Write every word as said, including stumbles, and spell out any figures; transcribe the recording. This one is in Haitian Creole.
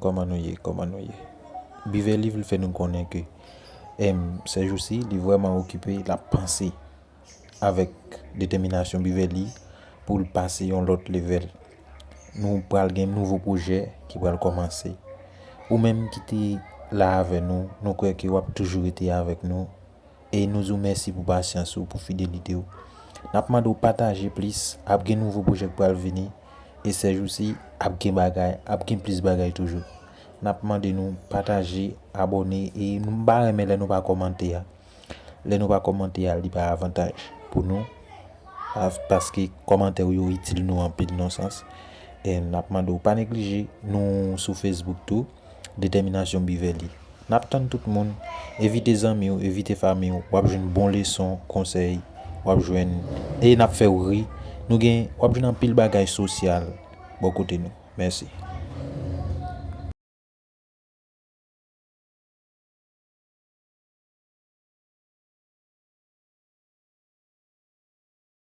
Kòman nou ye? Kòman nou ye? Beverly vle fè nou konnen ke, em, sèjousi, li vrèman okipe, l ap panse avèk detèminasyon Beverly pou l pase yon lòt level. Nou pral gen nouvo pwojè ki pral kòmanse. Ou menm ki te la avè nou, nou kwè ke w ap toujou rete avèk nou. E nou di w mèsi pou pasyans ou, pou fidelite w. N ap mande w pataje plis, ap gen nouvo pwojè k pral vini. E sèjousi, ap gen bagay, ap gen plis bagay toujou. N ap mande nou pataje, abòne, e nou pa renmen lè nou pa kòmante a. Lè nou pa kòmante a, li pa avantaj pou nou. Paske kòmantè w yo itil nou anpil nan sans. E n ap mande w pa neglije nou sou Facebook tou, Detèminasyon Beverly. N ap tann tout moun. Envite zanmi w, envite fanmi w. W ap jwenn bon leson, konsèy. W ap jwenn, e n ap fè w ri. Nou gen, w ap jwenn anpil bagay sosyal bò kote nou. Mèsi.